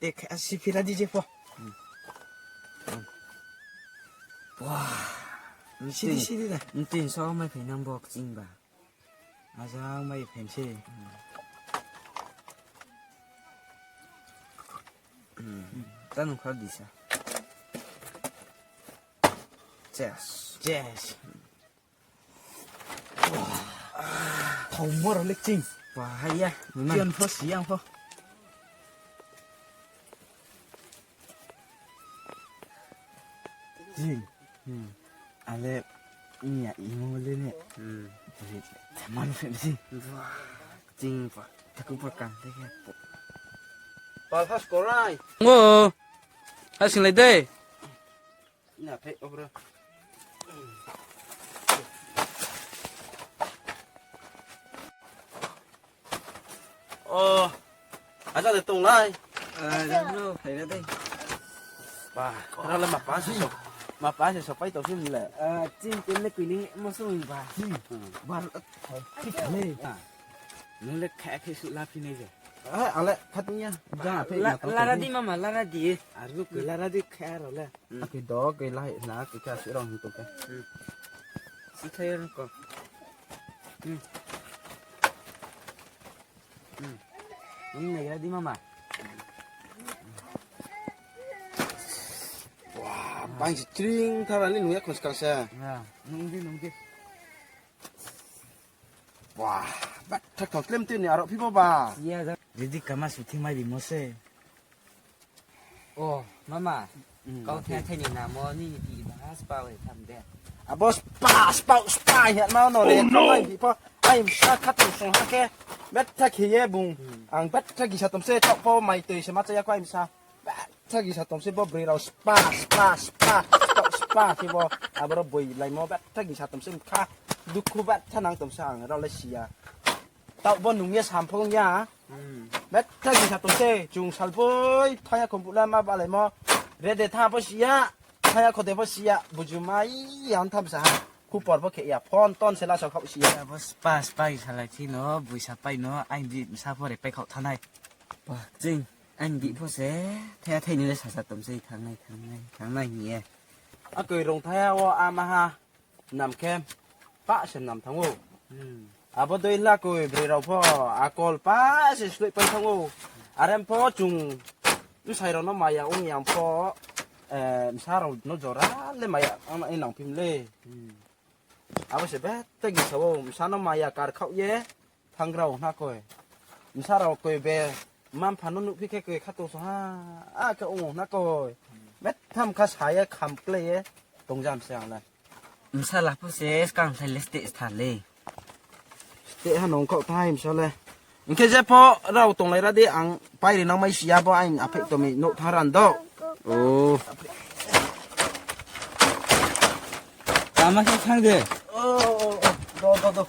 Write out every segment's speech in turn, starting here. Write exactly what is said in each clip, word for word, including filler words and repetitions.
Te khe, si phira di je pho. Wah. Sidi, sidi da. Ntin so mai phai nang bo kching ba. Ajang mai phainse. Ta nung khar disa. Yes. Yes. Thau mor le ching. Wah, hai ya. Chian pho, siang pho. Ching. Ale, iya, imo le ne. Thaman phe si. Wah, ching pa. Taku pa kan te ya. Pal has korai. Ngo. Hasing lai de. Ina phai obra. O, aja de tong lai. Jang no, phai ra dei. Ba, ra le ma pa se so. Ma pa se so pai tong si le. Ching ken le kui ni mo sung ba. Ba, thik le. Nung le khe khe su la phi nai je. Ale khat ni ya. Jang phai na to. Lara di mama, lara di. Aru kui lara di khe ro le. Aki do ke lai na ki ka si rong tu ke. Si thai rong ko. Nung nai ra di mama. Wah, bang si tring thara ni nung ya khon skang sa. Nung di, nung di. Wah, ba thak thak klem tini aro phi bo ba. Iya, ja. Didi kama suthi mai bimo se. O, mama. Kau thai thai ni namo ni ni ti ba spa we tham de. Abo spa, spa, spa ya ma no le. Mai bi pho. Ai sa khat song ha ke. Betha khe ye bung. Ang betha gisa tom se tok pho mai tui se ma cha ya ko ai sa. Betha gisa tom se bo broi rao spa, spa, spa, spa, spa khe bo. Aboro boi laimo betha gisa tom se kha. Dukhu betha nang tom se ang rao le siya. Taoh bo nung ye samphong ya. Betha gisa tong se, chung salboi, thaya khompuh la ma balaimo. Rede tha pho siya, thaya khode pho siya, buju mai ya tham sa ha. Khupor pho khe ya, phone ton se la sa khaoh siya. Abo spa, spa salai thi no, buisa pai no, aini bsa pho re pai khaoh thanai. Ba, ching, aini bih pho se, thaya thai ni le sasa tom se, thangnai, thangnai, thangnai hing ye. Akoi rong thaya wo ama ha. Nam khe, pa se nam thanng ou. Abo dei la koi broi rao pho, akol pa se sloi pai thanng ou. Are pho chung, bsai rao no maya ong yang pho, bsa rao no jora le maya ong nai nang phim le. Abo se betha gisa ou, bsa no maya kar khaoh ye, thanng rao na koi. Bsa rao koi be, mma-mpha no nuhphi khe koi khatung song ha, akhe ong na koi. Betha mkha sa ye, kham klái ye, tong jam se ang le. Bsa la pho se skang thailai steh sta le. Steh ha nung khaoh thai bsa le. Hing khe je pho rao tonglai ra di ang pai ri nang mai si ya bo aini apheh tong mi nouh thanng ran do. O. Tama khe thanng de. O, o, o. Do, do, do.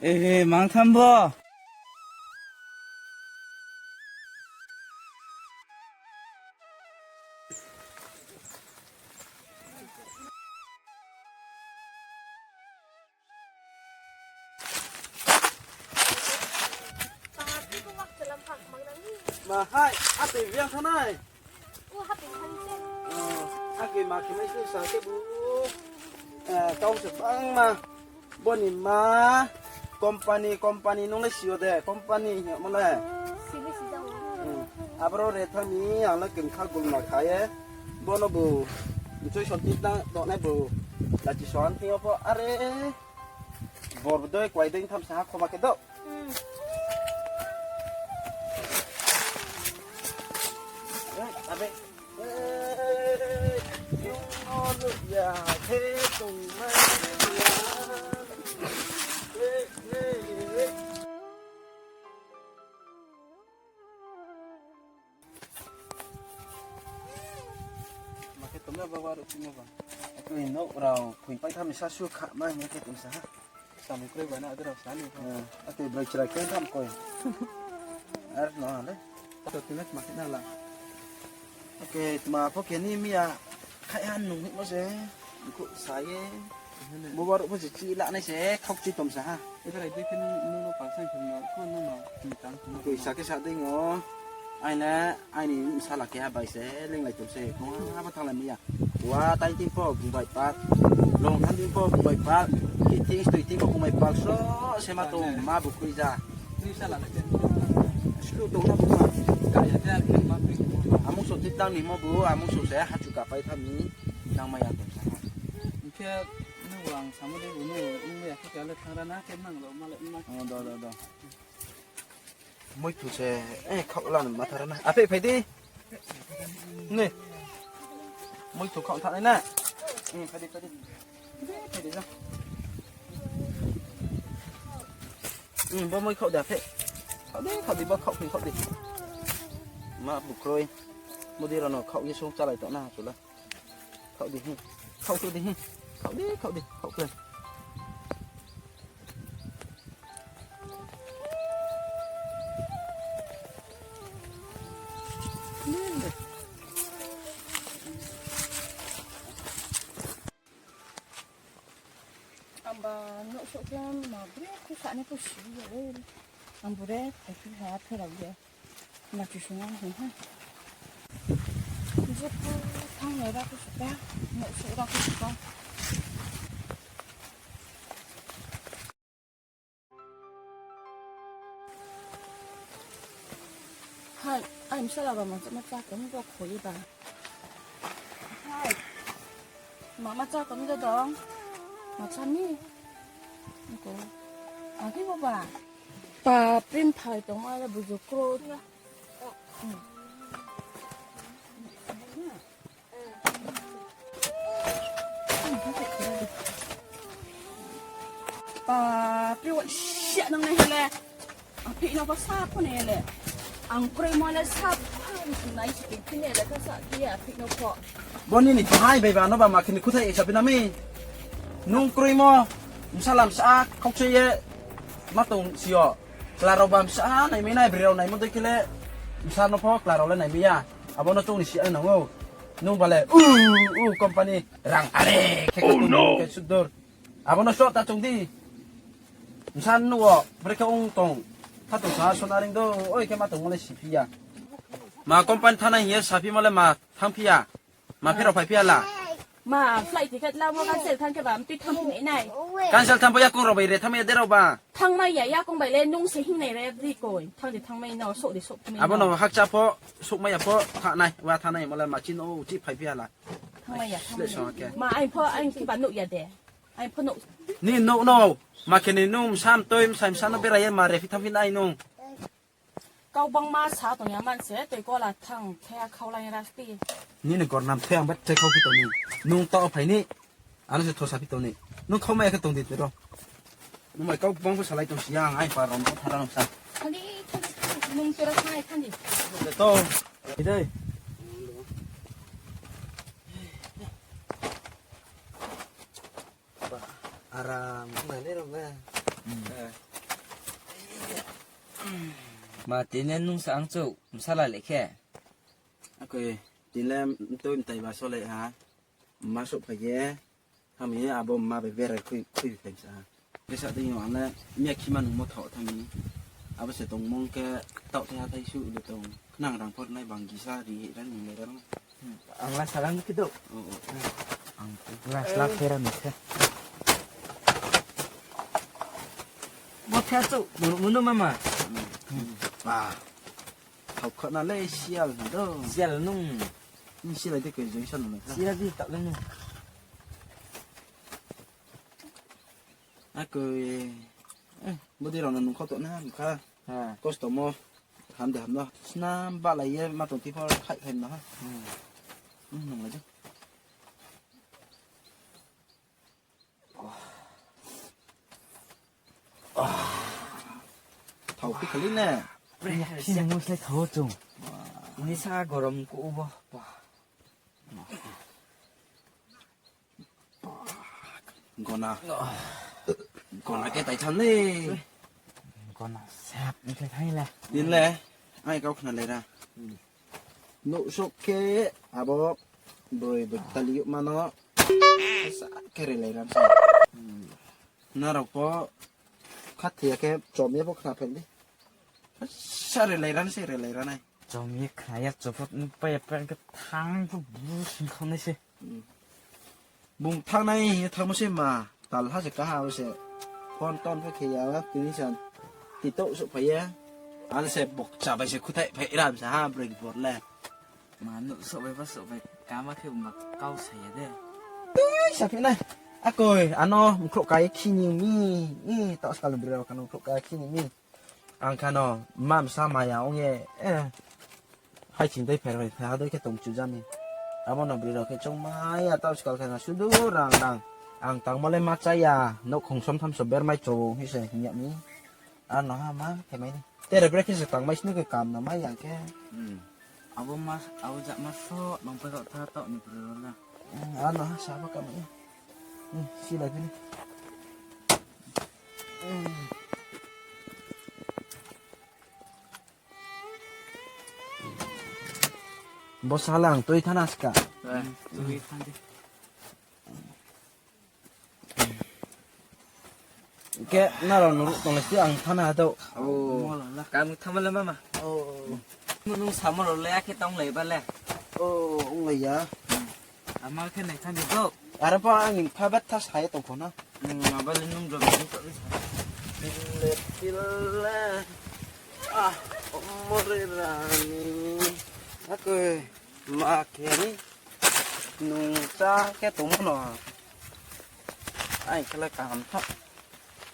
E, mang tham bo. Ma hai, atoi biang thanai. O, atoi thanai se. O, atoi ma khe mai se sa khe bu. Eh, kau se bangma. Bo ni ma company, company nung le si yo de, company hing mo le. Sini si jang. Hmm. Aboro re thani, ang le kengkha gulma kha ye. Bono bu, mchoi son tip na, donai bu. Lachi son thing yo pho, are. Bor doi, kwai doi, tham sa ha, khoma khe do. Hmm. Eh, abe. Ma khe tongna ba waruh phimo ba. Akoi nouh rao phui pai tham ni sa su kha ma hing khe tong sa ha. Samung kroi bai na adra sani. Eh, ake bai chrai khe tham koi. Ar no le. To tuna tma khe na la. Ake tma pho khe ni miya khai han nung ni mo se. Ko sa ye. Mo bar pho se chi la nai se khok chi tom sa ha. Ibra dei khe nung no pa sang khe no ko no no ni tang. Ko sa khe sa dei ngo. Aini, aini bsala keha bai se linglai tong se, kong ha ba thanglai mai ya. Wa tai tin pho bung bai pal, long than tin pho bung bai pal, ki tin stoi tin pho bung bai pal, so se ma tong ma bu khui ja. Ni bsala le te. Slu tong na bu ma. Ka ya te, ma pe. Amung so tip tang ni mo bu, amung so se ha chu ka pai tham ni, nang mai ya tong sa. Khe, nu ang samo de bu nu, ung mai ya khe ka le thang ra na, khe nang lo ma le ma. Oh, do, do, do. Moithu se, eh, khaoh la no ma thara na. Aphe, phai di. Ni. Moithu khaoh thanai na. Hmm, phai di, phai di. Phai di, phai di, ja. Hmm, bo moi khaoh di, aphe. Khaoh di, khaoh di, bo khaoh phi, khaoh di. Ma bu kroi. Modi rao no khaoh ye sung chalai tong na, chula. Khaoh di, hmm. Khaoh di, hmm. Khaoh di, khaoh di, khaoh kroi. Amba nouhsouh khe ma bre khe sa ni pho si ya le. Ang bure phai phi ha pherao ye. Ma chu sung ang hing ha. Je pho thanng nai ra pho suka. Nouhsouh ra pho suka. Hai, ai msala ba ma cha ma cha khe bo khoi ba. Hai. Ma ma cha khe bo dong. Ma cha ni. Ko. Agi bo ba. Pa prim phai tong ale buju kro. Pa, pri wa sia nang nai hele. Ang phi no ko sa pho nai hele. Ang kroi mo le sa pho nai si phi nai le ka sa phi ya phi no ko. Bo nini bahai bai ba no ba ma khini kuthai sa phi na mi. Nung kroi mo, msala msa khaukse ye ma tong si yo. Klarao ba msa nai mi nai, brao nai mo dei khe le msa no pho klarao le nai mi ya. Abo no chung ni si ai nang ou. Nung ba le, u, u, company, rang are, khe khe tong, khe sudur. Abo no sroh ta chung di. Msa nuh wo, bre khe ong tong. Kha tong sa sona ring do, oi khe ma tong mo le si phi ya. Ma company thanng nai hing ye sa phi mo le ma thanng phi ya. Ma pherao phai phi ya la. Ma flight ticket la mo cancel thanng khe ba, mtui thanng phi nai nai. Cancel thanng pho ya kong rao bai re thanng ya de rao ba. Thanng mai ya, ya kong bai le nung se hing nai re bri koi. Thanng de thanng mai no, souh de souh mai no. Abo no hakcha pho, souh mai ya pho, thanng nai, wa thanng nai, mo le ma chin o, uchi phai phi ya la. Thanng mai ya, thanng mai ya. Ma, ai pho, ai pho ba nuh ya de. Ai pho nuh. Ni nuh no, ma khe ni nung, msa mtoi, msa msa no berai ye, ma re phi thanng phi nai nung. Kau bangma sa tong ya man se, tei kola thanng, khe khaulai ra sti. Nini gornam the ang ba tre khau phi tong ni. Nung tao phai ni. Ano se thosa phi tong ni. Nung khau mai khe tong di tei ro. Nung mai kau bang pho salai tong si yang, ai pa rom pho thara nung sa. Thandi, thandi, thandi. Nung tera sai thandi. Dei to. Dei. Aram, ma le rao ba. Ma tini nung sa ang chouh, msala le khe. Akoi, tini le mtoi mtai ba so le ha. Ma souh phai ye. Ham ye abo ma bai berai khui, khui phai sa ha. Kesa dei yo ang le miya khima nung mo thaoh thang ni. Abo se tongmung khe taoh thai ha thai suh le tong. Khnang rang phor nai bang gisa ri ra nung le ra. Ang la salang khe do. O, o. Ang la sla phera ni khe. Bo the chu, mo, mo no mama. Ba. Thau kha na le sial na do. Sial nung. Nung sial de koi joi san na. Sial di tak le nung. Akoi. Eh, bodi rao no nung kho to na, nung kha. Ha. Kosto mo. Ham de ham no. Snam ba lai ye ma tong ti pho khai khai no ha. Hmm. Hmm, nung lai de. Thau phi khali ne. Pre, ya, phi nung sai thau chung. Ini sa gorom ku ubo. Gona. Gona khe tai than le. Gona sap ni khe thai le. Din le. Ai kau khna le ra. Nouh sok khe abo broi bo tali yuk mano. Sa khe re lai ran sa. Na rao pho khathia khe chom ye bo khna phail di. Sa re lai ran se re lai ra nai. Chom ye khna ya, chom pho nuh pai ya, pai khe thang pho bu sing kha nai se. Hmm. Bung thang nai hing ye thangmo se ma, tal ha se kaha bo se. Phone ton pho khe ya, tini san. Tito souhphai ye. Ano se bokcha bai se khuthai phai ram sa ha, broi bor le. Ma nuh souh bai ba souh bai, kama khe ma kau sa ya de. Tui sa phi nai. Akoi, ano mkhrouh kai khini mi, i, taoh skal broi rao kano mkhrouh kai khini mi. Ang khano, ma msa maya ong ye, eh. Hai ching dei pher bai pher ha dei khe tong chu jani. Abo no broi rao khe chong maya, taoh skal khe na sudu rang rang. Ang tangmo le ma chaya, nouhkhong som tham so bermai choung hi se hing ya mi. Ano ha ma khe mai ni. Tere bre khe se tang mai sini khe kam no mai yang khe. Hmm. Abo ma, abo jat ma so, nong pe kau tha tau ni bro la. Hmm, ano ha sa ba kam ni. Hmm, si la kini. Hmm. Bo sa lang tui thana ska. Eh, tui than di. Khe nrao nuh tong le si ang thana ha tau. Oh. Mo la la. Kam thama le mama. Oh. Nung samo rao le akhe tong lai ba le. Oh, ong lai ya. Ama khe nai thang di do. Aro pa ang ni pha bet tha sa ye tong kho na. Hmm, aba le nung jom ni to. Pile pile. Ah, omore rani. Akoi. Ma khe ni nung cha khe tongmo no. Ai khe le kaham tha.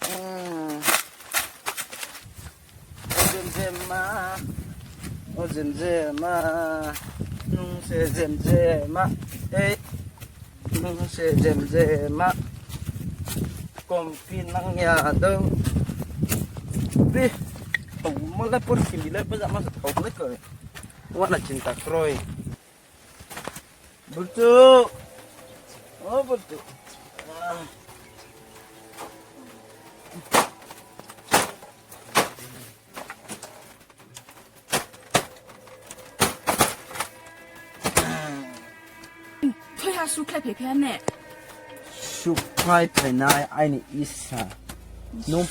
Hmm. O jem jem ma. O jem jem ma. Nung se jem jem ma. Ei. Nung se jem jem ma. Kompi nang ya do. Bi. Tongmo le pur simi le bajak ma se thok le koi. Wana chinta kroi. Burchu. O Burchu. Thoi ha sukhlai phai phai ha ne. Sukhlai phai nai aini isa. Nung,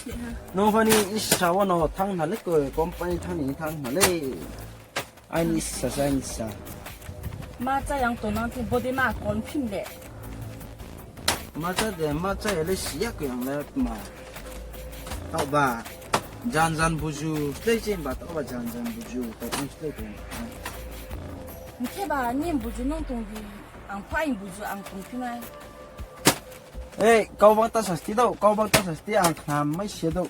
nung phani isa wo no thang na le koi, company thang ni thang na le. Aini sa, sa, aini sa. Ma cha yang tongnang thi, body ma kon phim de. Ma cha de, ma cha ya le si ya khe ang le ma. Tao ba, jan jan buju, slei chen ba, tao ba jan jan buju, tao ang slei tong. Hing khe ba, ni buju nung tong di, ang pha ang buju, ang tong phi nai. Ei, kau bang ta sasti dou, kau bang ta sasti ang khnam mai se dou.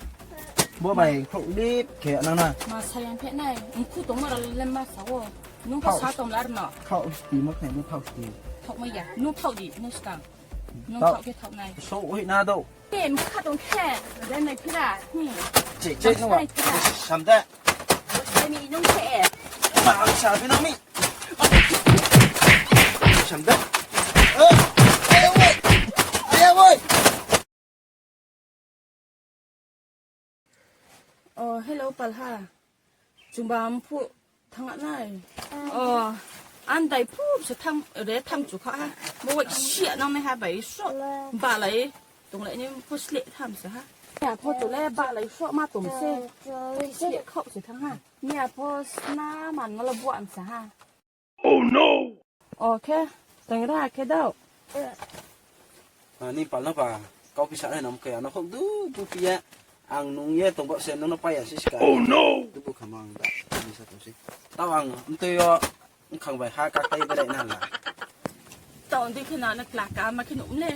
Bo bai khrouh lip khe nang na. Ma sayang phe nai, mkhu tongma rao le ma sa wo. Nung ko sa tong lar no. Khau sti mo khnai ni khau sti. Thok mai ya, nung thok di, nung skang. Nung thok khe thok nai. So oi na dou. Em kha tong khe, re nai phira. Che, che, nung wa. Sam da. Bosai mi nung khe. Ma ang sa phi nang mi. Sam da. Aya woi. Aya woi. Oh, hello, Palha. Chungba mphu thang nai. Oh, andai phu se thang, re thang chu kha ha. Bo wai sia nang nai ha bai so. Ba lai. Tong le ni pho sleh tham sa ha. Ni a pho tu le ba lai so ma tom se. Sleh khau se thang ha. Ni a pho sna man no le buan sa ha. Oh no! O khe, teng ra khe dau. Ani pal no pa, kau phi sa nai nam khe, ano khok du du phi ya. Ang nung ye tong ba se no no pa ya si ska. Oh no! Du bu khamang da, ni sa tong si. Tau ang, mtui yo, Nkhang bai ha kakai berai na la. Tong di khna na kla ka ma khna um le.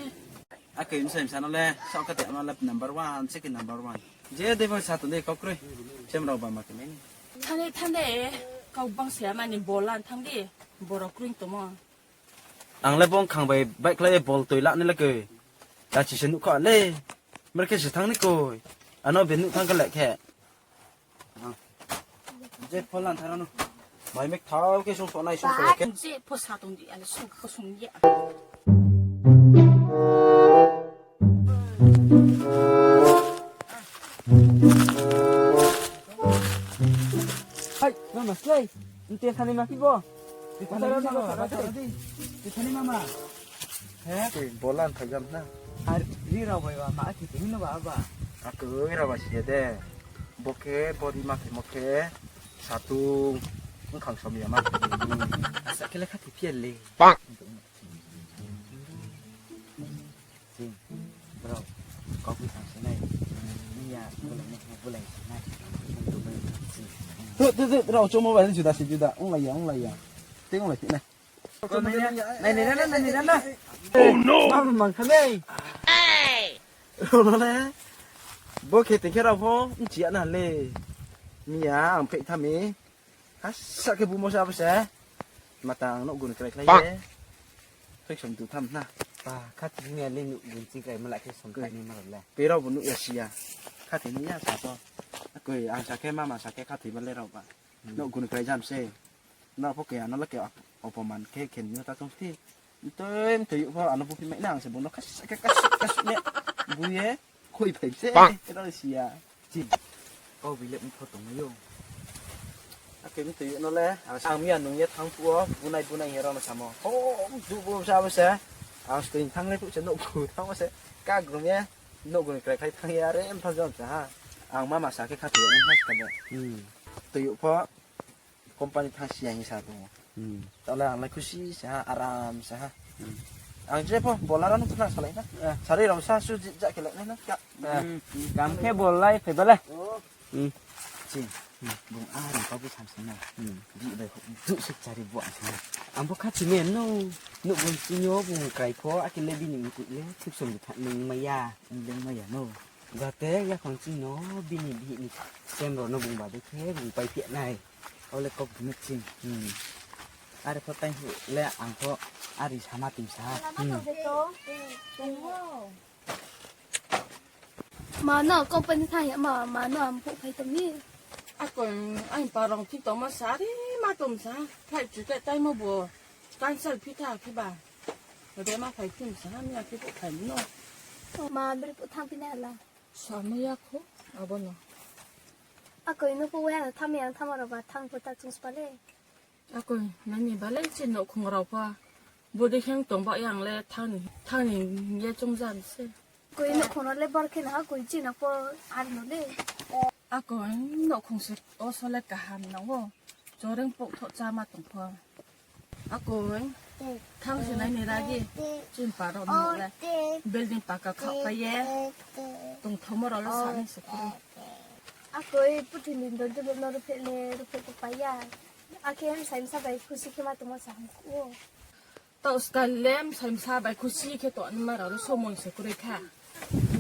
Akhe msa msa no le, sok kate no le number one, second number one. Je de bo sa tong de kau kroi. Sem rao ba ma khe mai. Thang de, thang de, kau bang se ma ni bolan thang di. Borok kroi tongmo. Ang le bong khang bai bike khlai bol toi la ni le khe. Lachi se nuh kha le. Mer khe se thang ni koi. Ano be nuh thang kha le khe. Je pholan thara no. Mai mek thau ke sung sonai sung sonai ke. Je pho sa tong di, ale sung pho sung ya. Hai, mama, slai. Nte thani ma ki bo? Nte thani mama, nte thani mama. He? Bolan thajam na. Ar ri rao bai ba ma ki tini no ba ba. Aku ri rao ba si de. Bo khe body ma khe mo khe satung. Bkhang som ya ma. Asa khe le khathoi phi ya le. Ching, bro, kau phi thang se nai. Ni ya, bulai ni, bulai se nai. Ching. Tu, tu, tu, rao chungmo bai juda se juda. Onglai ya, onglai ya. Tei onglai phi nai. Nai, nai, nai, nai, nai, nai, nai. Oh no! Mama mang kha nai. Rao no le. Bo khe tei khe rao pho, nchi ya na le. Ni ya, ang phe tha mi. Hasa khe bumo sa bo se. Mata ang nouh gun krai khlai ye. Thoi som tu tham na. Pa, kha tini ya le nouh gun ching krai mala khe som khe ni ma le. Pe rao bo nuh ya si ya. Kha tini ya sa to. Koi, ang sa khe mama sa khe kha tini ma le rao ba. Nouh gun krai jam se. Na pho khe ano le khe op-, opoman khe khe ni ta tong ti. Mtoi, mtoi pho ano buphi mai na ang se bung no khas, khas, khas, khas ne. Bui ye, khoi phai se. Bang. Khe no si ya. Chi. Kau bi le mtho tong yo. Ake mtoi no le, ang sa mi ya nung ye thang phuh o, bunai, bunai ye rao no samo. Ho, du bo sa bo se. Ang string thang le phuh se, nouh gu thang bo se. Ka grum ye, nouh gu ni krai khai thang ye, are mtho jom sa ha. Ang mama sa khe kha tui ye, ang ha sa khe. Hmm. Tui pho. Company thang si ya hing sa tong ou. Hmm. Taoh le ang le khusi sa ha, aram sa ha. Hmm. Ang je pho, bola rao no khna salai na. Eh. Sari rao sa su ji ja khe lai na. Ka. Eh. Hmm. Kam khe bol lai phai ba le. Oh. Hmm. Ching. Hmm. Bung a rao kau phi sam se na. Hmm. Bi bai kho, du sik chari bo ang se na. Ang pho kha chi me no. Nouh bung ching yo bung krai pho, ake le bini mkui le, thik som di tha nung mai ya. Nung mai ya no. Jate yakhon ching no bini bihih ni sem rao no bung ba de khe bung pai phi nai. Ao le kau bini ching. Hmm. Are pho tai hu le ang pho ari sama ting sa. Hmm. Ma no company thang ya ma, ma no ang phuh phai tong ni. Ako, ang pa rong thik tongmo sa, ari ma tong sa. Flight ticket taimo bo cancel phi tha khe ba. Re ma phai phi sa, mi ya khe phuh phai no. Ma bri phuh thang phi na la. Sa ma ya kho, abo no. Ako, ino phuh wa ya thang yang thang rao ba thang phuh ta chung spa le. Ako, nani ba le chi nouhkhong rao pha. Bo de kheng tong ba yang le thang ni, thang ni ye chung jan se. Koi nouhkhong rao le bar khe na ha koi chi na pho ar no le. Ako, nouhkhong se o so le kaham nang ou. Choreng pok tho chá ma tong pho. Ako, thang se nai ni ragi. Chini pa rao no le. Building paka khaoh pai ye. Tongthaomo rao le sa ni se khe. Ako, puthi ni don tebo no ruhphreh le, ruhphreh ko pai ya. Akhe bsai bsa bai khusi khe ma tongmo sa ham khe ou. Taoh skal le bsai bsa bai khusi khe tongnaima rao le somoi se kroi kha.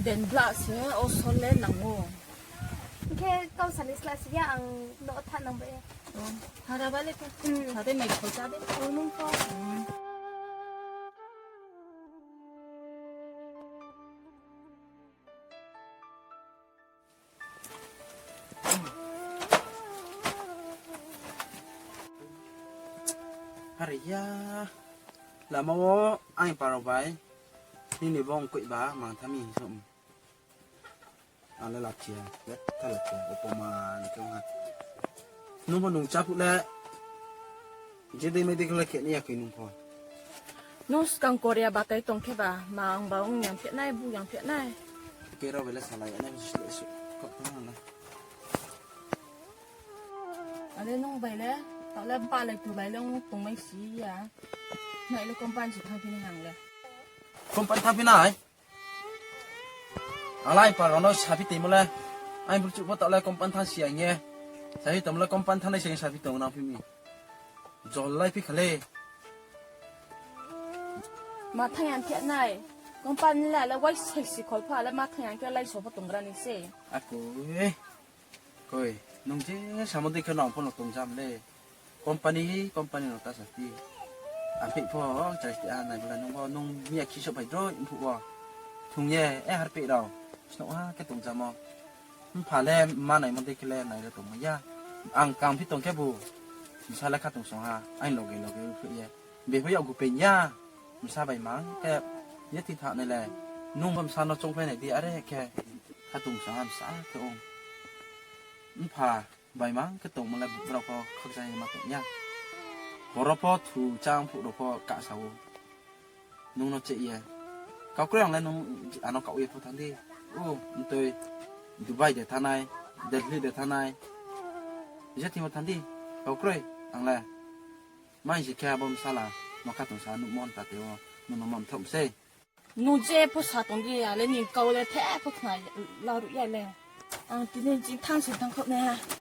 Den bla se o sol le nang ou. Hing khe kau sani sla si ya ang no tha nang bai. O, hara ba le khe. Hmm. Sa de mai kho chá de. O, nung kho. Hmm. Hari ya. Lama wo ang pa rao bai. Nini bo ongkoi ba mang thami hing so. Ang le lachia. Letha lachia. Opoman khe ha. Nung bo nung chá phuh le. Je dei mai dei khe le khe ni ya khe nung pho. Nung skang Korea batai tong khe ba, ma ang ba ong yang phe nai, bu yang phe nai. Khe rao bai le salai ya nai, sle sle. Kok tong na. Ale nung bai le, taoh le ba le tu bai le ong tong mai si ya. Nai le company si thang phi nai ang le. Company thang phi nai? Ang le ang pa rao no saphi tongmo le. Ang burchuh pho taoh le company thang si ya hing ye. Saphi tongmo le company thang nai se saphi tong nang phi mi. Jol lai phi kha le. Ma thang yang khe nai. Company le ale wai sai si khol pha ale ma thang yang khe lai so pho tong gra ni se. Ako, eh. Koi, nung je samo dei khe no ang pho no tong jam le. Company, company no ta sa ti. Ang phi pho, chai ti a nai bla nung pho, nung miya khi so bai droi mphuh wo. Thung ye, eh, harpeh rao. Snoh ha khe tong jamo. Mpha le ma naimo dei khe le nai le tongmai ya. Ang kang phi tong khe bu. Bsa le khatungsung ha. Aini loge loge ruhphreh ye. Bepho yakgu peing ya. Bsa bai mang khe. Ye thing thanng nai le. Nung bo bsa no choungphai nai di are khe. Khatungsung ha bsa khe ong. Mpha bai mang khe tongmo le brao pho khakchang ye ma tong ya. Horo pho thu chang phuh rao pho kahsa ou. Nung no cheh ye. Kaukroi ang le nung ano kaoh ye pho thanng di. O, ntoi Dubai de thanng nai, Delhi de thanng nai. Je thing wo thanng di. Kaukroi. Ang le, mai se khe abo bsala, no khatungsa nuhmo nta tei o, nung no ma mthaoh sei. Nung je pho sa tong di, a le nini kau le the pho khna laruh ya le. Ang tini ching thanng se thanng khaoh nai ha.